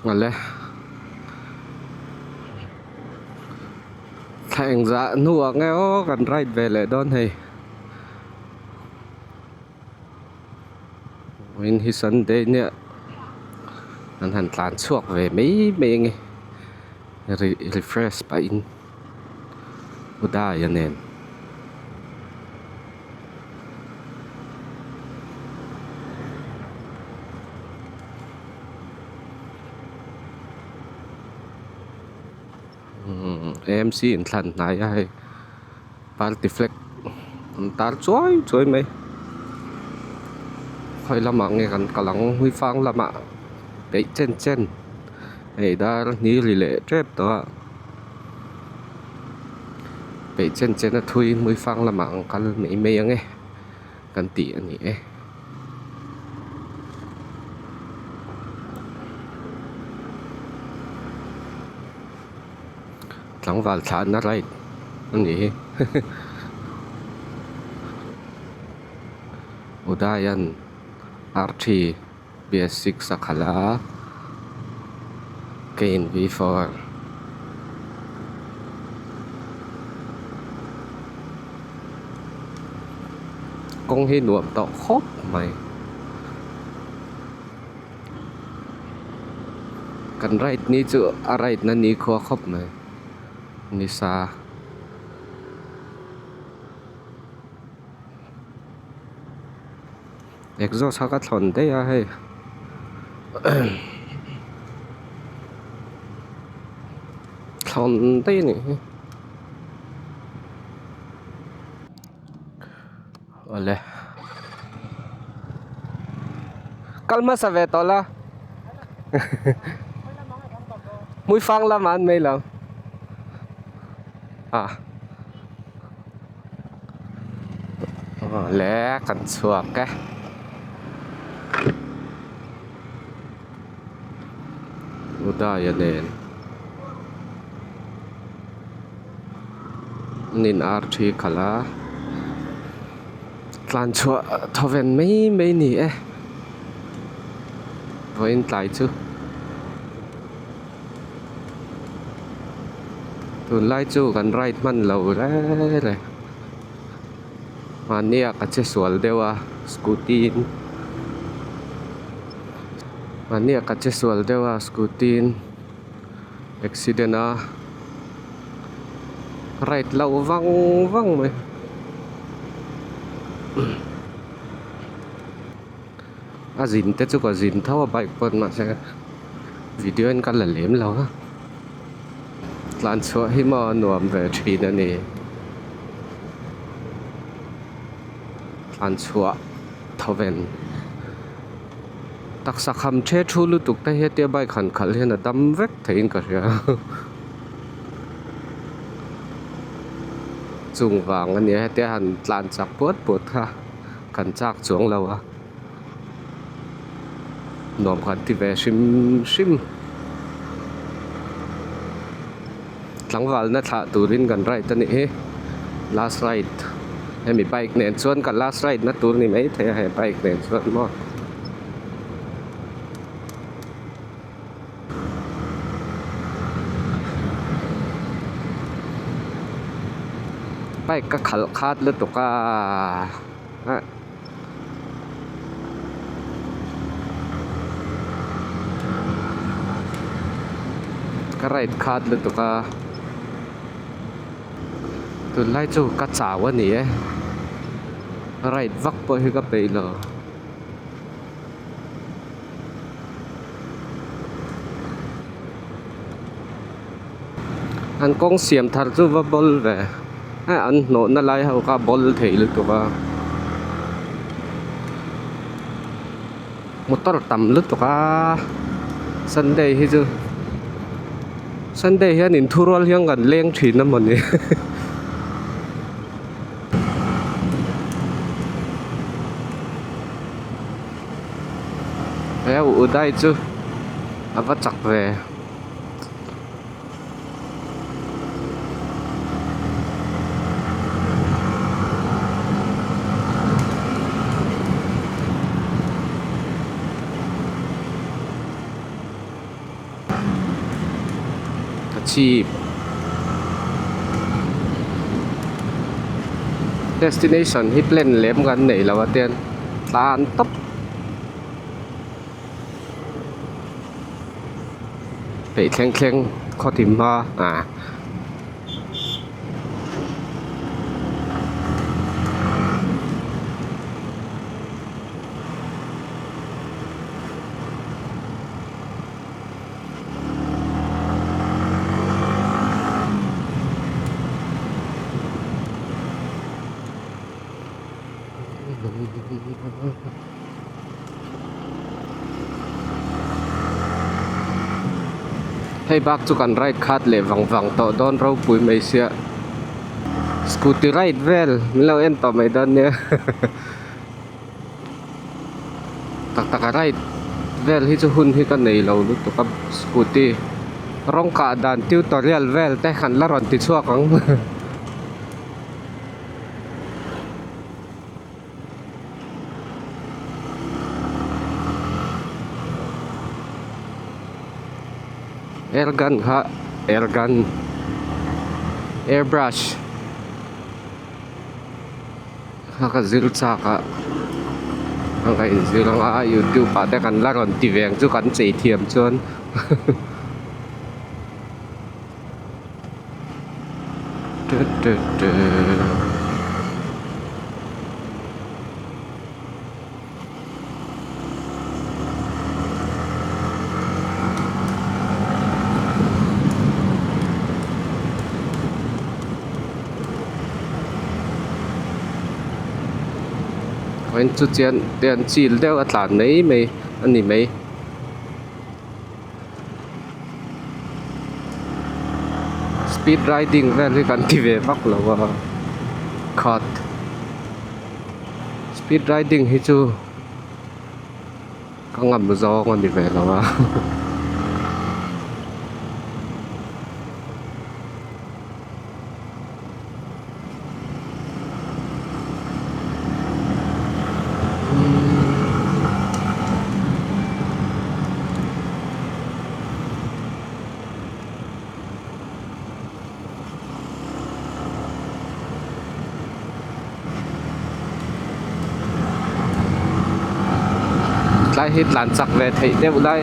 Awle thla engzah hnuah nge aw kan ride ve leh dawn hei vawiin hi sunday nia an han tlan chhuak ve mai mai ange refresh pahin Udaia nen. AMC inthlan hnai a hei party flag an tar chuai chuai mai khawi lamah nge kan kal ang huifang lamah peih chen chen hei dar hnih ri leh tep tawh a peih chen chen a thui hmuifang lamah an kal mai mai ang e kan tih a ni e. Tlangval thlahna ride a nih hi Udayan R three B S six a khalh a keiin V four. Kawng hi nuam tawh khawp mai. Kan ride ni chu a ride na ni khua khawp mai nisa. Exhaust kha ka thlawn daih a hei thlawn daih a nih hi awle kal hmasa ve tawh la hmuifang lamah an mai lo ah. Awle kan chhuak e. Udaia nen an in ar thi khalh a tlan chhuah thawven mai mai a ni e vawiin tlai chu. Tunlai chu kan ride hman lo reng reng mahnia ka che sual deuh a scooty in mahnia ka che sual deuh a scooty in accident a ride loh vang vang mai a zin te chu ka zin tho a bike pawn mahse video in ka la lem lo a tlan chhuah hi maw a nuam ve thin a ni tlan chhuah thawven taksa kham the thu lutuk te hi hetia bike han khalh hian a dam vek theiin ka hria chung vang a nia hetia han tlan chak puat puat kha. Kan chak chuang lo a, nuam kan ti ve hrim hrim. Tlangvalna thlah turin kan ride a nih hi, last ride hemi bike nen chuan ka last ride na tur ni maithei a he bike nen chuan maw. Bike ka khalh khat lutuk a ah ka ride khat lutuk a tunlai chu ka chau a ni e ride vak pawh hi ka peih lo. An kawng siam thar chu va bawl ve eh an hnawh na lai ho kha bawl thei lutuk a motor tam lutuk a sunday hi chu sunday hian in thurual hian kan leng thin a mawni. He Uday chu a va chak ve. Serchhip destination hi plan lem kan neih loh a tian tlan tawp. Peih thleng thleng khaw ti hma ah. Hei bak chu kan ride khat leh vang vang tawh dawn ropui mai sia scooty ride vel min lo en tawh mai dawn nia tak tak a ride vel hi chu hun hi ka nei lo lutuk a scooty rawng kah dan tutorial vel te kan la rawn ti chhuak ang. Air gun kha air gun air brush kha ka zir chak a a ka inzir anga a youtube ah te kan la rawn ti ve ang chu kan chei thiam chuan. Chu chian te an chil deuh a tlan mai mai a ni mai. Speed riding vel hi kan ti ve vak lo a khat speed riding hi chu ka ngam zawng a ni ve lo a. Tlai hi tlan chak ve theih deuh lai.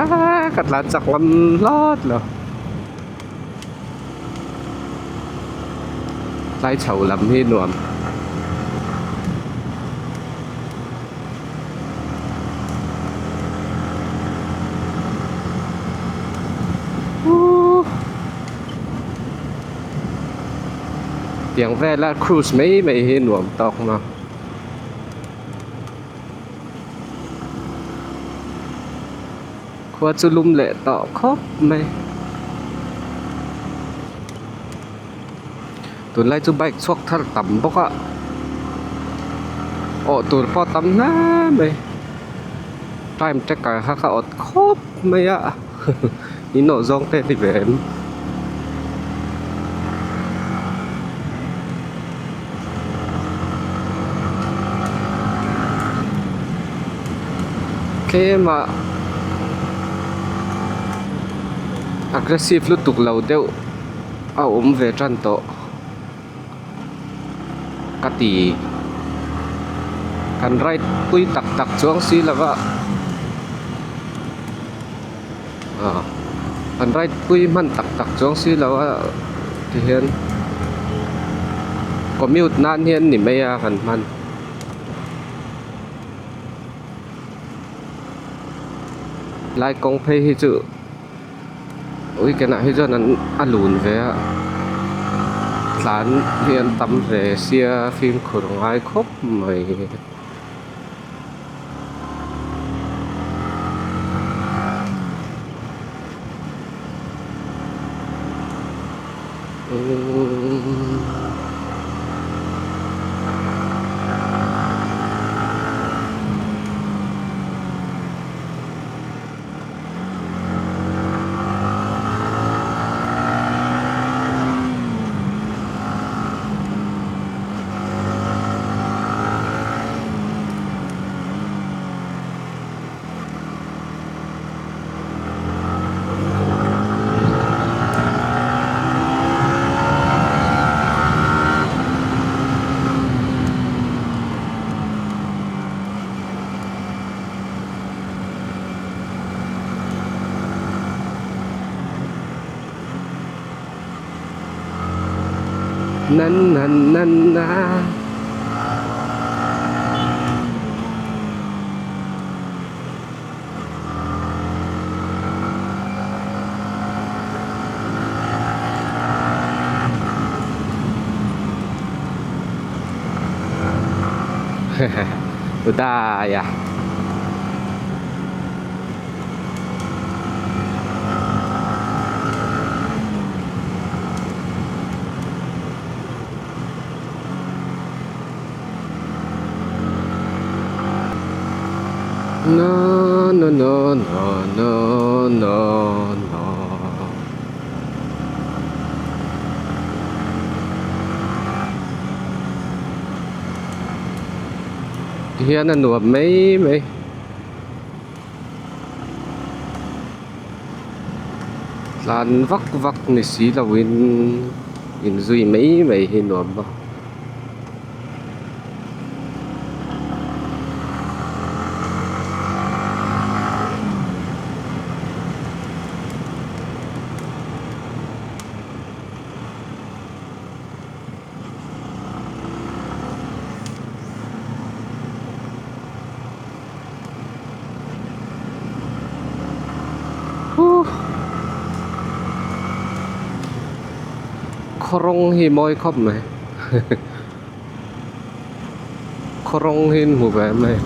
Aaa ka tlan chak ngam hlawt lo. Tlai chho lam hi nuam. Tiang vela cruise mai mai hi nuam tawk ma. Khua chu lum leh tawh khawp mai. Tunlai chu bike chhuak thar tam bawk a awh tur pawh a tam hle mai time tracker kha ka awt khawp mai a in awh zawng te a ni ve em. Tlema aggressive lutuk lo deuh a awm ve tan tawh ka ti kan ride pui tak tak chuang si lova ah kan ride pui hman tak tak chuang si lova tihian commute nan hian ni mai a kan hman. Lai kawng phei hi chu weekend ah hi chuan an a lun ve a tlan hi an tam ve sia fimkhur ngai khawp mai. Na na na Udah ya. Na na na na na na na. Tihian a nuam mai mai. Tlan vak vak ni si loin inzui mai mai hi nuam a. Khaw rawng hi mawi khawp mai khaw rawng hi an hmu ve mai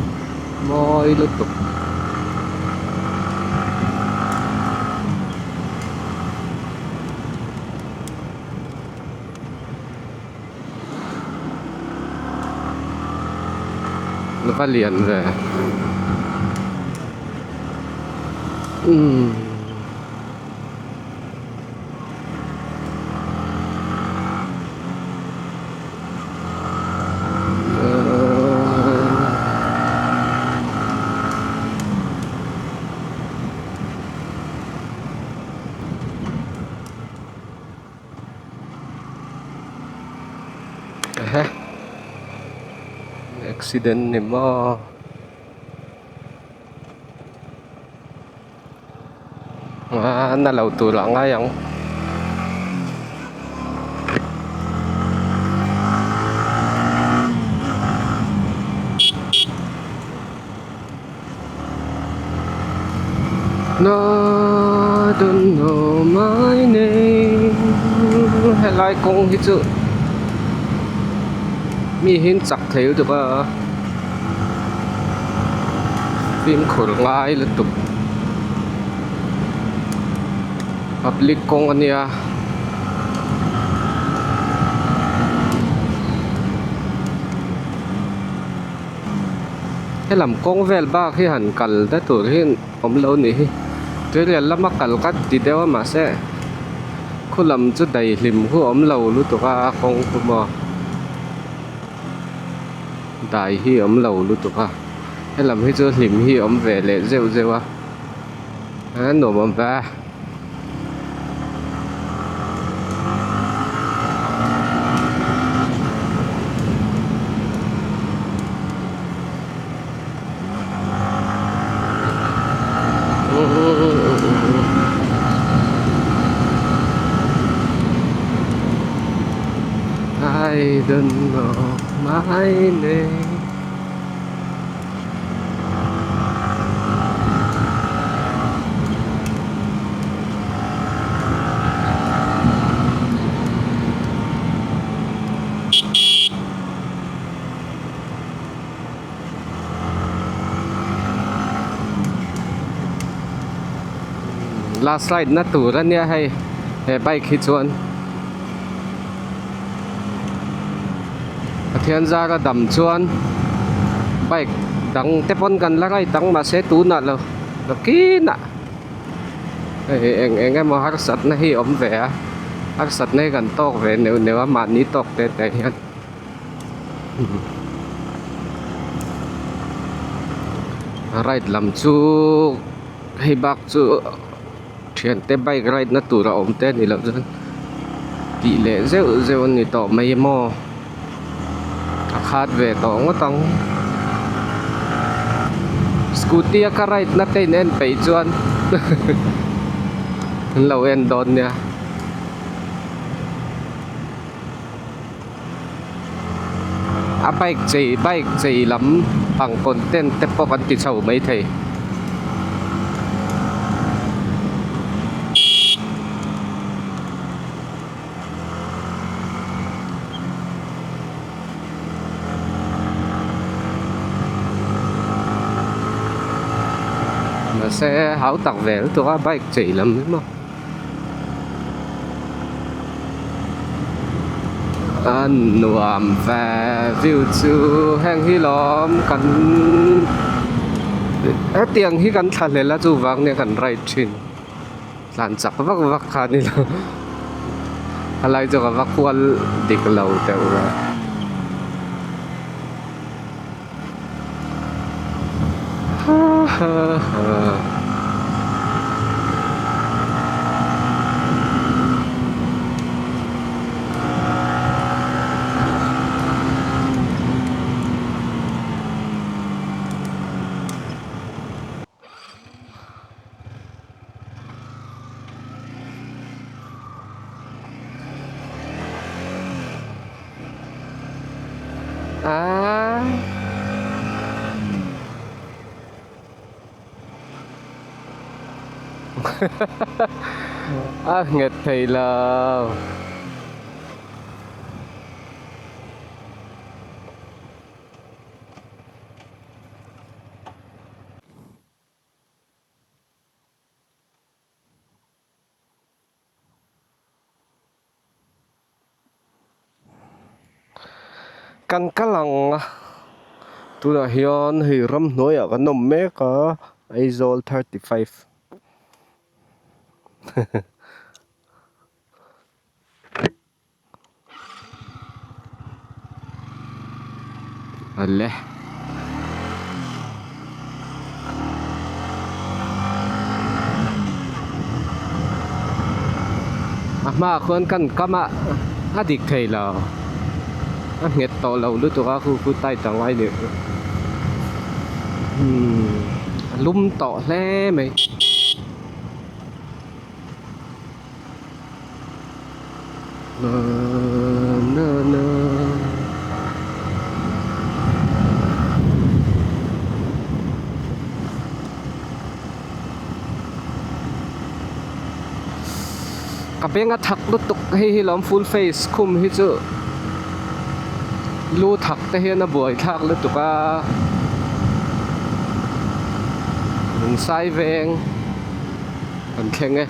mawi lutuk. Va lian ve umm. Ehe accident ni maw a na lo tur ah ngai ang. I don't know my name helai kawng hi chu mi hi an chak thei lutuk a fimkhur ngai lutuk public kawng a nia. Helam kawng vel bak hi han kal na tur hi awm lo nih hi tuirial lama kal ka ti deuh a mahse khu lam chu daihlim khu awm lo lutuk a kawng khu maw dai hi awm lo lutuk a helam hi chu hlim hi awm ve leh zeuh zeuh a a nuam awm ve. I don't know my name. Last ride na tur a nia hei he bike hi chuan Pathian zara dam chuan bike dang te pawn kan la ride ang mahse tunah lo nakinah hei eng eng emaw harsatna hi a awm ve a harsatna hi kan tawk ve neuh neuh a mahni tawk te te hian ride lam chu hei bak chu. Thiante bike ride na tur a awm te a ni loh chuan tih leh zeuh zeuh a ni tawh mai maw a khat ve tawh ngawt ang scooty a ka ride na te in en peih chuan an lo en dawn nia. A bike chei bike chei lam pang content te pawh kan ti chho maithei. Mahse hau tak ve lutuk a bike chei lam hi maw a nuam ve view chu heng hi lawm kan hetiang hi kan thlahlel a chuvang nia kan ride thin. Tlan chak vak vak kha ni lo a lai chu ka va kual dik lo deuh ve. Aaa a nghet thei lo. Kan kal ang a tunah hian hei ramhnuaiah kan awm mek a Aizawl 35 Awle. A hmaah khuan kan kam a a dik thei lo a nghet tawh lo lutuk a khu khu tight ang a ni umm a lum tawh hle mai. Ka beng a thak lutuk hei hi lawm full face khum hi chu lu thak te hian a buai thlak lutuk a lungsai veng kan thleng e.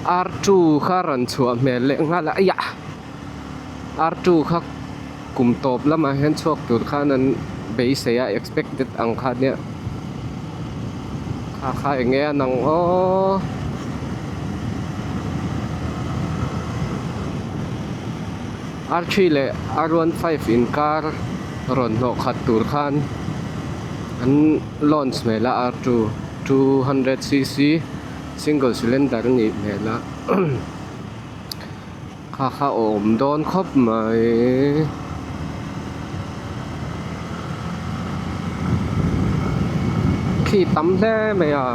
R two kha rawn chhuah hmel leh nghal a eiah R two kha kum tawp lamah hian chhuak tur khan an beisei a expected ang kha nia kha kha eng nge a nang aw. R three leh R one five inkar rawn hnawh khat tur khan an launch hmel a R two 200 cc single cylinder a nih hmel a kha kha awm dawn khawp mai. Khi tam hle mai a.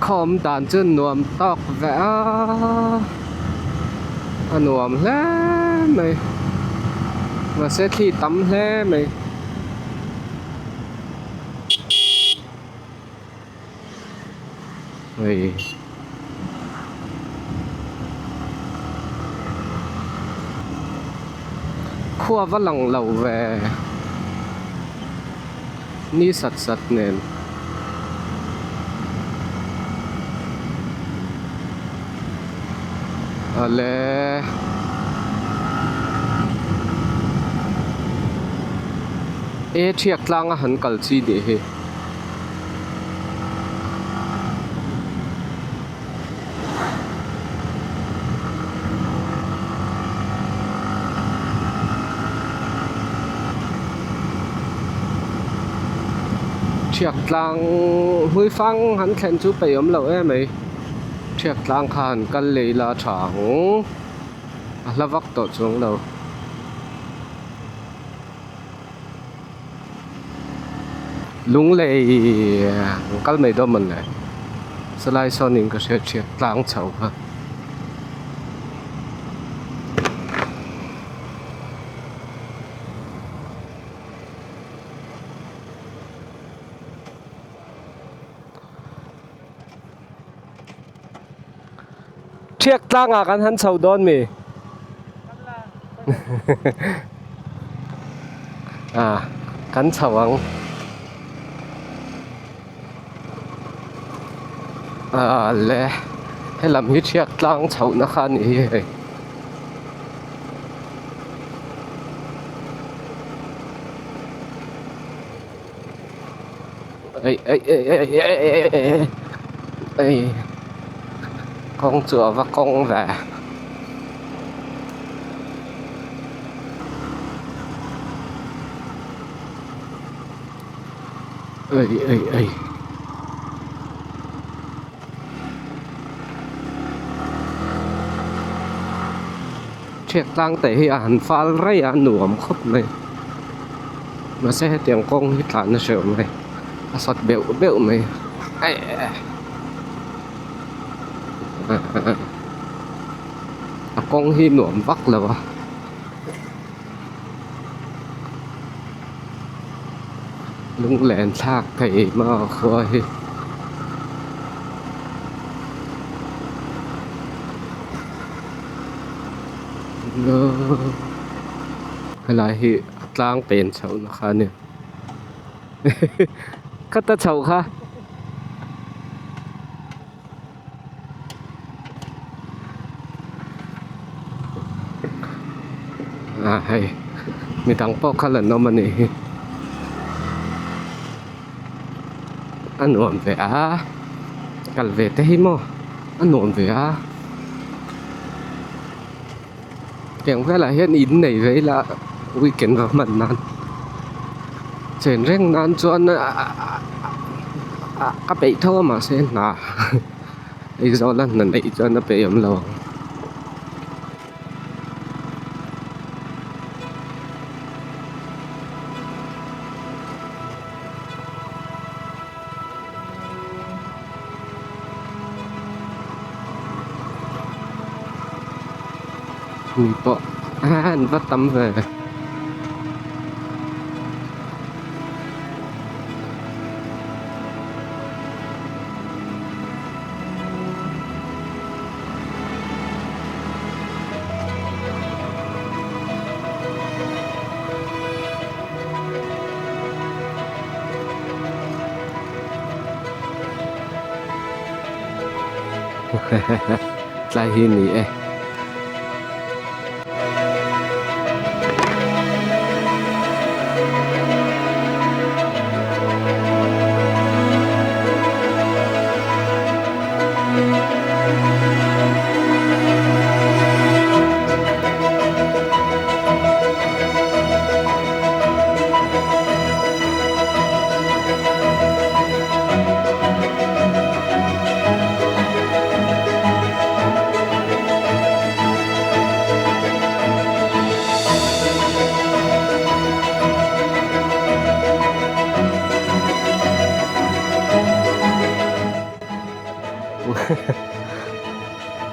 Khawm dan chu nuam tawk ve a a nuam hle mai mahse thli tam hle mai. Hei khua va lang lo ve ni sat sat nen. Awle. E thiak tlanga han kal chi nih hi. Thiak tlang hmui fang han thlen chu peih awm loh em mai thiak tlang kha han kal leh ila a tha ang a hla vak tawh chuang lo. Lunglei an kal mai dawn mawn le sawlai sawnin ka hriat thiat tlang chho kha. Thiak tlangah kan han chho dawn mi? Ah kan chho ang. Ah le helam hi thiak tlang chhohna kha a ni hi hei. Ei ei ei ei ei ei ei ei kawng chu a va kawng ve ei ei ei. Thiak tlang te hi a han fal raih a nuam khawp mai mahse hetiang kawng hi tlan a hreh mai a sawt beuh beuh mai a kawng hi nuam vak lo a. Lunglen thlak thei maw khua hi. Helai hi a tlang pen chhoh na kha a nia khata chhoh kha. Ah hei midang pawh kha la nawm a nih hi a nuam ve a kal ve te hi maw a nuam ve a tiang velah hian in nei ve ila weekend va hman nan chen reng nan chuan ah ka peih tho a mahse hna Aizawl a hna neih chuan a peih awm lo ang. Mi pawh an va tam ve. Tlai hi ni e.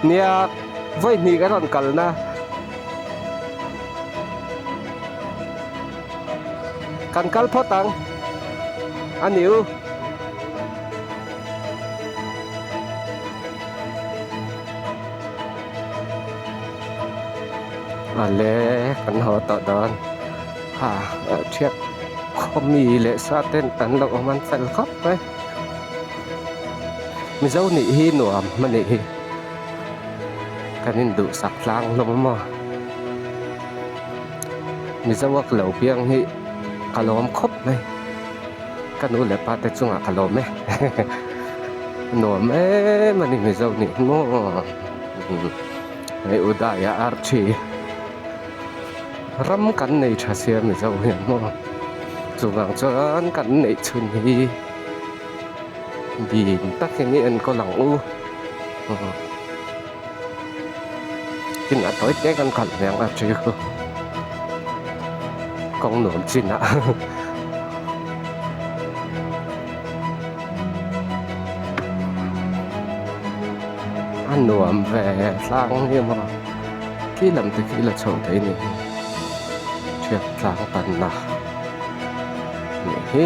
Nia vawi hnih ka rawn kalna. Kan kal phawt ang a ni u. Ale kan haw tawh dawn ha thiat khaw mi leh sa ten an lo awm an fel khawp mai mizo nih hi nuam a nih hi kan induhsak tlang hlawm a maw. Mizo a ka lo piang hi ka lawm khawp mai ka nu leh pa te chungah ka lawm e nuam em a ni Mizo nih hi maw hei Udaya Archie ram kan nei tha sia Mizo hian maw chuvang chuan kan neih chhun hi ding takin i enkawl ang u. Tin a tawi te kan khalh ve ang a ṭi khu kawng nuam chin ah. A nuam ve tlang hi maw khi lam te khi la chho thei ni hi thiat tlang panna nih hi.